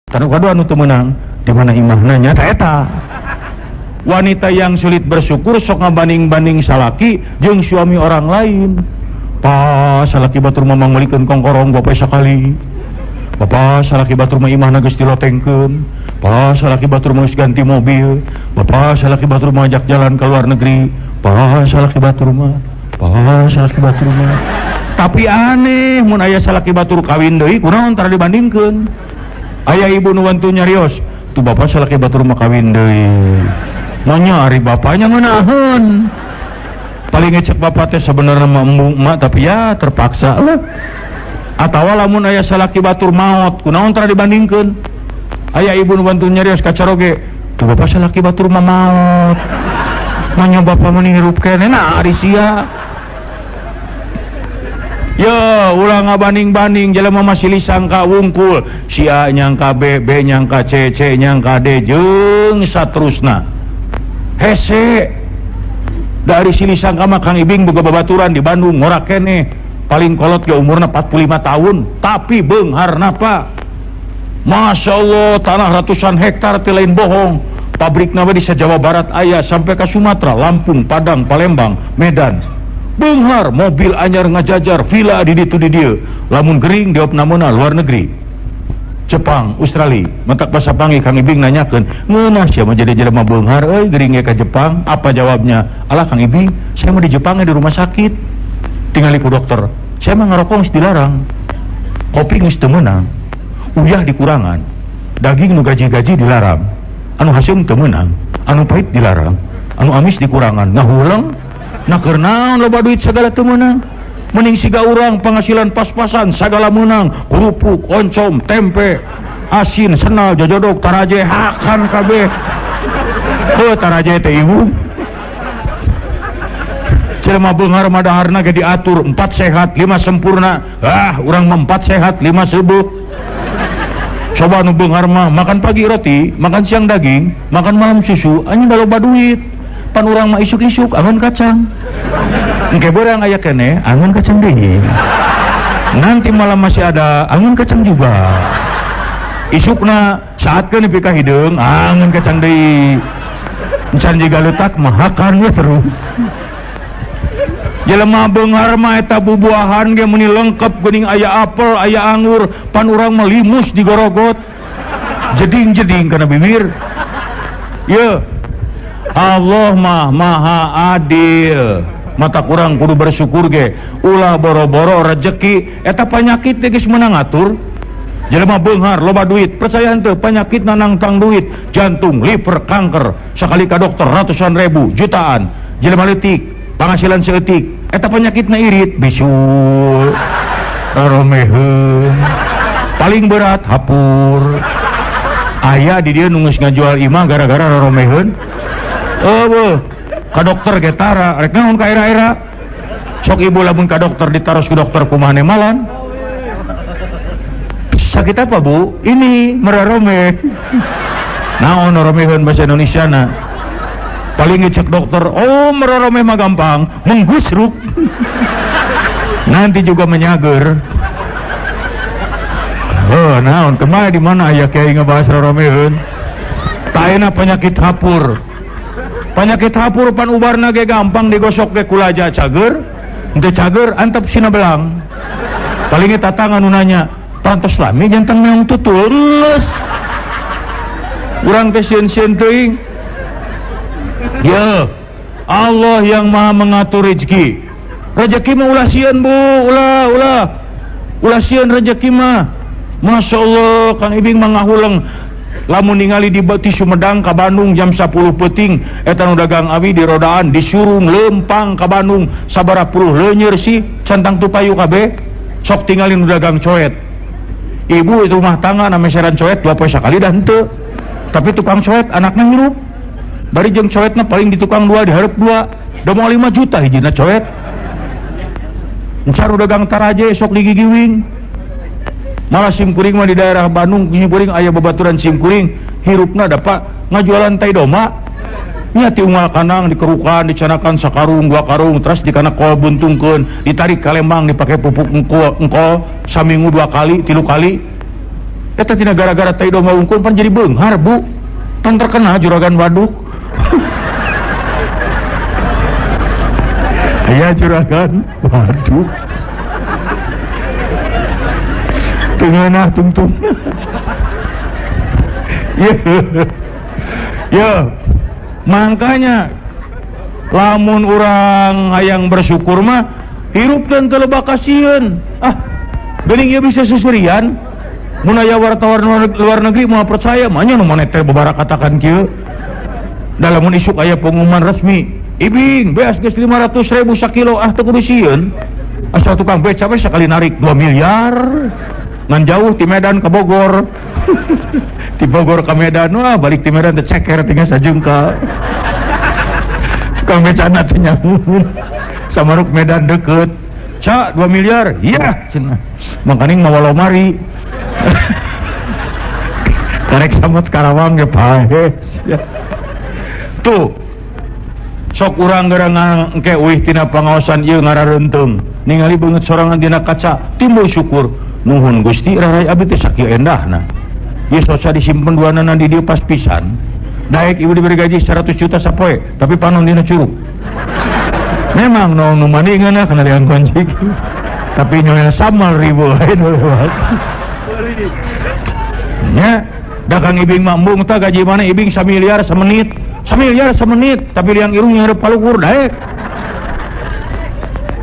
Tanu kadua anu teu meunang di mana imahna nya eta. Wanita yang sulit bersyukur sok ngabanding-banding salaki jeung suami orang lain. Pa salaki batur mah mangmelikeun kongkorong bapak sakali. Bapak salaki batur mah imahna geus dilotengkeun. Pa salaki batur mah geus ganti mobil. Bapak salaki batur mah ajak jalan ke luar negeri. Pa salaki batur mah. Pa salaki batur mah. Tapi aneh mun aya salaki batur kawin deui kunaon tara dibandingkeun. Aya ibu nu wantu nyarios, tuh bapak salaki batur mah kawin deui. Nanya ari bapaknya ngeunaheun. Paling ngecek bapak teh sebenarnya mah embung emak tapi ya terpaksa lah. Atawa lamun aya salaki batur maot, kunaon tara dibandingkeun. Aya ibu nu bantu nyarios ka caroge, tuh bapak salaki batur mah maot. Nanya bapak mah hirup keneh nah ari sia. Ya, ulah ngabanding-banding jelema mah silih sangka wungkul, si A nyangka B, B nyangka C, C nyangka D jeung saterusna. Hese dari sini sangka mah Kang Ibing boga babaturan di Bandung ngora keneh paling kolot ge umurna 45 tahun tapi beungharna Pak. Masya Allah tanah ratusan hektar teh lain bohong. Pabrikna we di Jawa Barat aya sampai ke Sumatera, Lampung, Padang, Palembang, Medan. Beunghar mobil anyar ngajajar villa di ditu di dieu. Lamun gering diopna meuna luar negeri. Jepang, Australia, mentak basa panggih Kang Ibing nanyakeun, ngeunah sia mah jadi jelema beunghar euy gering ge ka Jepang. Apa jawabnya? Alah Kang Ibing, saya mah di Jepang di rumah sakit. Tingali ku dokter. Saya mah ngarokok geus dilarang. Kopi geus teu meunang. Uyah dikurangan. Daging nu gaji-gaji dilarang. Anu haseum teu meunang. Anu pahit dilarang. Anu amis dikurangan. Ngahuleng. Nah keur naon loba duit sagala teu meunang. Mending siga urang penghasilan pas-pasan sagala meunang, kerupuk, oncom, tempe, asin, senal, jojodok, taraje, hakan kabeh. Heuh taraje teh ibu. Jelema beunghar mah daharna ge diatur 4 sehat, 5 sempurna. Ah, urang mah 4 sehat, 5 seubeuh. Coba nu beunghar mah makan pagi roti, makan siang daging, makan malam susu, anjing da loba duit. Pan urang mah isuk-isuk angon kacang. Engke beurang aya keneh angon kacang deui. Nanti malam masih ada angon kacang juga. Isukna saatkeun nepi ka hideung angon kacang deui. Encan jiga leutak mah hakan we terus. Jelema beunghar mah eta bubuahan ge meuni lengkep geuning aya apel, aya anggur, pan urang mah limus digorogot. Jeding-jeding kana bibir. Ye. Allah mah maha adil. Mata kurang kudu bersyukur ge. Ulah boro-boro rejeki eta panyakit teh geus meunang ngatur. Jelema beunghar loba duit, percaya henteu panyakit nangtang duit, jantung, liver, kanker, sakali ka dokter ratusan ribu, jutaan. Jelema leutik, penghasilan seeutik, eta panyakitna irit, bisul, roromeheun. Paling berat hapur. Aya di dieu nu geus ngajual imah gara-gara roromeheun. Eueuh, ka dokter ge tara, rek naon ka era-era. Sok ibu lamun ka dokter ditaros ku dokter kumaha nemalan. Sakit apa bu? Ini merarome. Naon roromeheun bahasa Indonesia na? Paling ngecek dokter, oh merarome mah gampang, menggusruk. Nanti juga menyager. Oh, naon kemana di mana aya kiai ngebahas roromeheun? Taena penyakit hapur. Penyakit hapur pan ubarna ge gampang digosok ge kulaja cager, henteu cager antep sina belang. Paling ge tatangan nu nanya, pantes lami jantan meong tutul geus. Urang teh sieun-sieun teuing. Ya, Allah yang Maha mengatur rezeki. Rezeki mah ulah sieun bu, ulah ulah. Ulah sieun rezeki mah. Masya Allah, Kang Ibing mah ngahuleng. Lamun ningali di Beti Sumedang ka Bandung jam 10 peuting eta nu dagang awi di rodaan disurung lempang ka Bandung sabaraha puluh leunyer sih centang tupayu kabeh sok tingali nu dagang coet. Ibu itu rumah tangga na meseran coet 2 poe sakali dah henteu. Tapi tukang coet anakna hirup. Bari jeung coetna paling di tukang 2 dihareup 2. Da moal 5 juta hijina coet. Encar dagang taraje sok digigiwing. Malah simkuring mah di daerah Bandung simkuring aya babaturan simkuring hirupna dapat ngajualan tai doma nya ti unggal kanang dikerukan dicanakan sakarung dua karung terus dikana kol buntungkeun ditarik ka Lembang dipake pupuk engkol, engkol saminggu 2 kali 3 kali. Eta tina gara-gara tai domba wungkul pan jadi beunghar, Bu. Pan terkenal juragan waduk. Aya juragan waduk. Teu ngeunah tungtung. Ya, makanya lamun urang hayang bersyukur mah hirup dan teu loba kasieun. Ah, geuning ieu bisa susurian. Mun aya wartawan luar negeri moal percaya, mah nya nu maneh teh babarakatakan kieu. Da lamun isuk aya pengumuman resmi, ibing beas geus 500.000 sakilo, ah teu kudu sieun. Asal tukang beca we sakali narik 2 miliar. Ngan jauh ti Medan ke Bogor. Ti Bogor ke Medan, wah balik ti Medan teh ceker tinggal sajengka. Tukang becana teh nyamun. Samaruk Medan deket. Ca 2 miliar, iya cenah. Makaning mawa lomari. Karek samot Karawang ge paes. Tuh. Sok urang geura engke uih tina pangaosan ieu ngarareunteung. Ningali beungeut sorangan dina kaca, timbul syukur. Nuhun Gusti rarai abdi teh sakieu endahna. Ieu sosa disimpen duanana di dieu pas pisan. Daek ibu diberi gaji 100 juta sapoe, tapi panon dina curug. Memang nu mani ngeunah kana liang kunci. Tapi nyonya samal ribu lain lewat. Nya, dagang ibing mah embung tah gaji mana ibing samiliar semenit. Samiliar semenit, tapi liang irung nyareup palukur daek.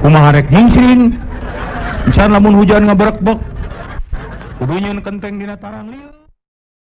Kumaha rek nyingsring? Misalnya lamun hujan ngaberekbek, kudu nyeun kenteng dina tarang lieur.